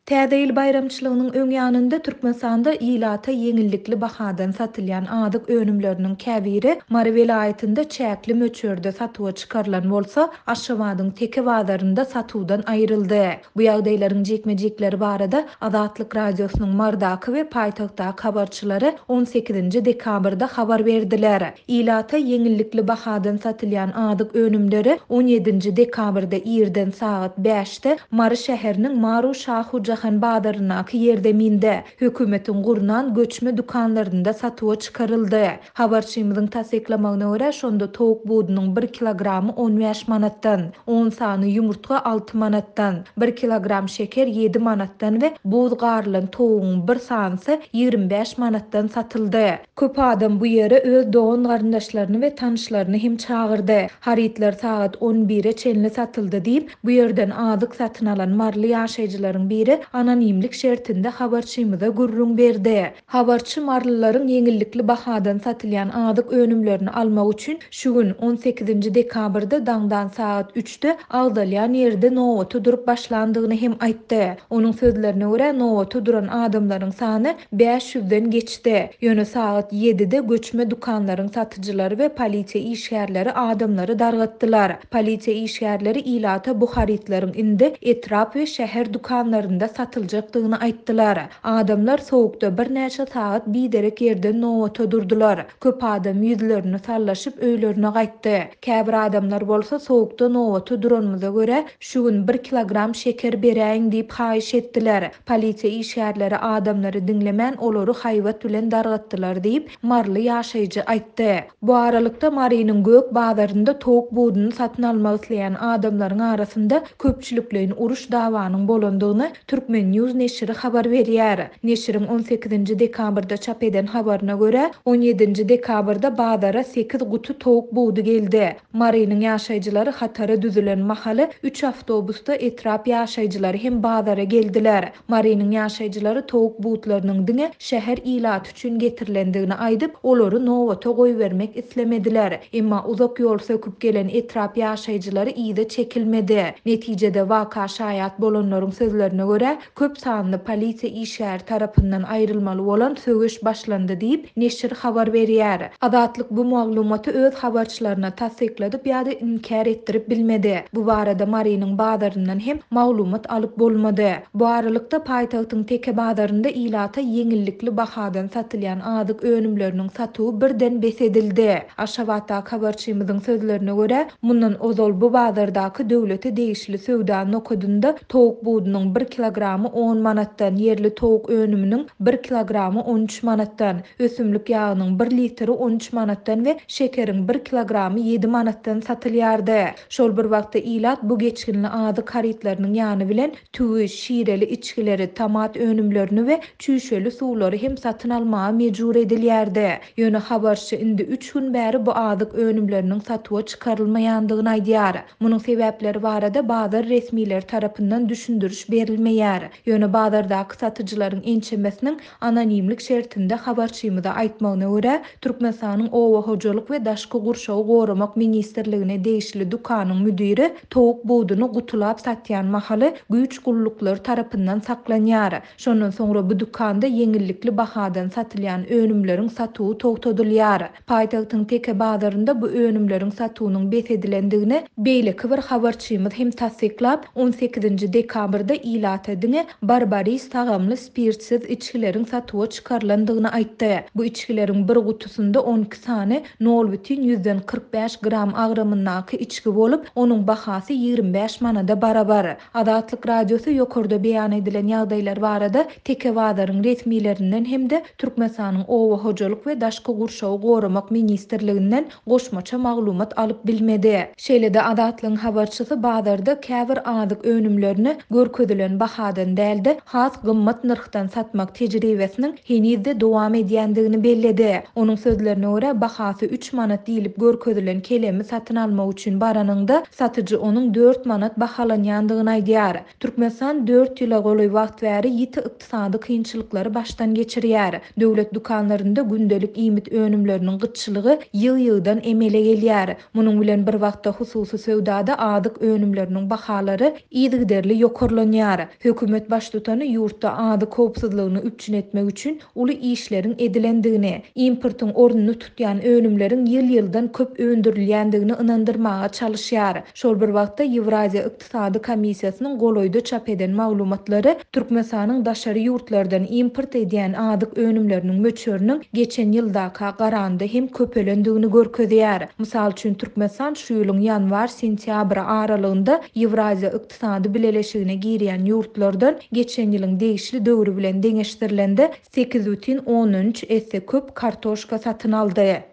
Täze ýyl baýramçylygynyň öň ýanynda Türkmenistanda ilata ýeňillikli bahadan satylýan azyk önümleriniň käbiri Mary welaýatynda çäkli möçberde satuwa çykarylan bolsa, Aşgabadyň Teke bazarynda satuwdan aýryldy. Bu ýagdaýlaryň jikme-jikleri barada Azatlyk Radiosynyň Marydaky we paýtagtdaky habarçylary on sekizinji dekabrda habar berdiler. Ilata ýeňillikli bahadan satylýan azyk önümleri on ýedinji dekabrda irden sagat bäşde Mary şäheriniň Maru Şahu Jahan bazaryndaky ýerzeminde, hökümetiň gurnan göçme dükanlarynda satuwa çykaryldy. Habarçymyzyň tassyklamagyna görä, şonda towuk budunyň bir kilogramy 15 manatdan, on sany ýumurtga alty manatdan, bir kilogram şeker ýedi manatdan we buz garylan towugyň bir sanysy 25 manatdan satyldy. Köp adam bu ýere öz dogan-garyndaşlaryny we tanyşlaryny hem çagyrdy. Harytlar sagat on bire çenli satyldy diýip, bu ýerden azyk satyn alan maryly ýaşaýjylaryň biri anonimlik şertinde habarçymyza gürrüň berdi. Habarçy marylylaryň ýeňillikli bahadan satylýan azyk önümlerini almak üçin şu gün, on sekizinji dekabrda daňdan sagat üçde agzalýan ýerde nobata durup başlandygyny hem aýtdy. Onuň sözlerine görä, nobata duran adamlaryň sany 500 ýüzden geçdi. Ýöne sagat ýedide göçme dükanlaryň satyjylary we polisiýa işgärleri adamlary dargatdylar. Polisiýa işgärleri ilata bu harytlaryň indi etrap we şäher dükanlarynda satyljakdygyny aýtdylar. Adamlar sowukda birnäçe sagat biderek ýerden nobata durdular. Köp adam ýüzlerini sallaşyp öýlerine gaýtdy. Käbir adamlar bolsa sowukda nobata duranymyza görä, şu gün bir kilogram şeker beräýiň diýip haýyş etdiler. Polisiýa işgärleri adamlary diňlemän, olary haýbat bilen dargatdylar diýip, maryly ýaşaýjy aýtdy. Bu aralykda, Marynyň gök bazarynda towuk buduny satyn almak isleýän adamlaryň arasynda köpçülikleýin uruş-dawanyň bolandygyny Turkmen. News neşiri habar berýär. Neşiriň on sekizinji dekabrda çap eden habaryna görä, on ýedinji dekabrda bazara sekiz guty towuk budy geldi. Marynyň ýaşaýjylary hatara düzülen mahaly üç awtobusda etrap ýaşaýjylary hem bazara geldiler. Marynyň ýaşaýjylary towuk butlarynyň diňe şäher ilaty üçin getirilendigini aýdyp, olary nobata goýbermek islemediler. Emma uzak ýol söküp gelen etrap ýaşaýjylary yza çekilmedi. Netijede, waka şaýat bolanlaryň sözlerine görä, köp sanly polisiýa işgäri tarapyndan aýrylmaly bolan söweş başlandy diýip, neşir habar berýär. Azatlyk bu maglumaty öz habarçylaryna tassykladyp ýa-da inkär etdirip bilmedi. Bu barada Marynyň bazaryndan hem maglumat alyp bolmady. Bu aralykda, paýtagtyň Teke bazarynda ilata ýeňillikli bahadan satylýan azyk önümleriniň satuwy birden bes edildi. Aşgabatdaky habarçymyzyň sözlerine görä, mundan ozal bu bazardaky döwlete degişli söwda nokadynda towuk budunyň bir kilogramy on manatdan, ýerli towuk önüminiň bir kilogramy 13 manatdan, ösümlik ýagynyň bir litri 13 manatdan we şekeriň bir kilogramy ýedi manatdan satylýardy. Şol bir wagtda ilat bu geçginli azyk harytlarynyň ýany bilen tüwi, şireli içgileri, tomat önümlerini we çüýşeli suwlary hem satyn almaga mejbur edilýärdi. Ýöne habarçy indi üç gün bäri bu azyk önümleriniň satuwa çykarylmaýandygyny aýdýar. Munuň sebäpleri barada bazar resmileri tarapyndan düşündiriş berilmeýär. Ýöne bazardaky satyjylaryň ençemesiniň anonimlik şertinde habarçymyza aýtmagyna görä, Türkmenistanyň Oba hojalyk we daşky gurşawy goramak ministrligine degişli dükanyň müdiri towuk buduny gutulap satýan mahaly güýç gulluklary tarapyndan saklanýar. Şondan soňra bu dükanda ýeňillikli bahadan satylýan önümleriň satuwy togtadylýar. Paýtagtyň Teke bazarynda bu önümleriň satuwynyň bes edilendigini beýleki bir habarçymyz hem tassyklap, on sekizinji dekabrda ilata diňe Barbaris tagamly spirtsiz içgileriň satuwa çykarylandygyny aýtdy. Bu içgileriň bir gutusynda 12 sany nol bütin 145 gram agramyndaky içgi bolup, onuň bahasy 25 manada barabar. Azatlyk Radiosy ýokarda beýan edilen ýagdaýlar barada Teke bazaryň resmilerinden hem-de Türkmenistanyň Oba hojalyk we daşky gurşawy goramak ministrliginden goşmaça maglumat alyp bilmedi. Şeýle-de Azatlygyň habarçysy bazarda käbir azyk önümlerini görkezilen bahadan däl-de, has gymmat nyrhdan satmak tejribesiniň heniz-de dowam edýändigini belledi. Onuň sözlerine görä, bahasy üç manat diýlip görkezilen kelemi satyn almak üçin baranyňda, satyjy onuň dört manat bahalanýandygyny aýdýar. Türkmenistan dört ýyla golaý wagt bäri ýiti ykdysady kynçylyklary başdan geçirýär. Döwlet dükanlarynda gündelik iýmit önümleriniň gytçylygy ýygy-ýygydan emele gelýär. Munuň bilen bir wagtda hususy söwdada azyk önümleriniň bahalary yzygiderli ýokarlanýar. Hökümet baştutany ýurtda azyk howpsuzlygyny üpjün etmek üçin uly işleriň edilendigini, importyň ornuny tutýan önümleriň ýyl-ýyldan köp öndürilýändigini ynandyrmaga çalyşýar. Şol bir wagtda, Ýewraziýa ykdysady komissiýasynyň golaýda çap eden maglumatlary Türkmenistanyň daşary ýurtlardan import edýän azyk önümleriniň möçberiniň geçen ýyldaka garanda hem köpelendigini görkezýär. Mysal üçin, Türkmenistan şu ýylyň ýanwar-sentýabr aralygynda Ýewraziýa ykdysady bileleşigine girýän ýurtlardan geçen ýylyň degişli döwri bilen deňeşdirilende 8,3 esse köp kartoşka satyn aldy.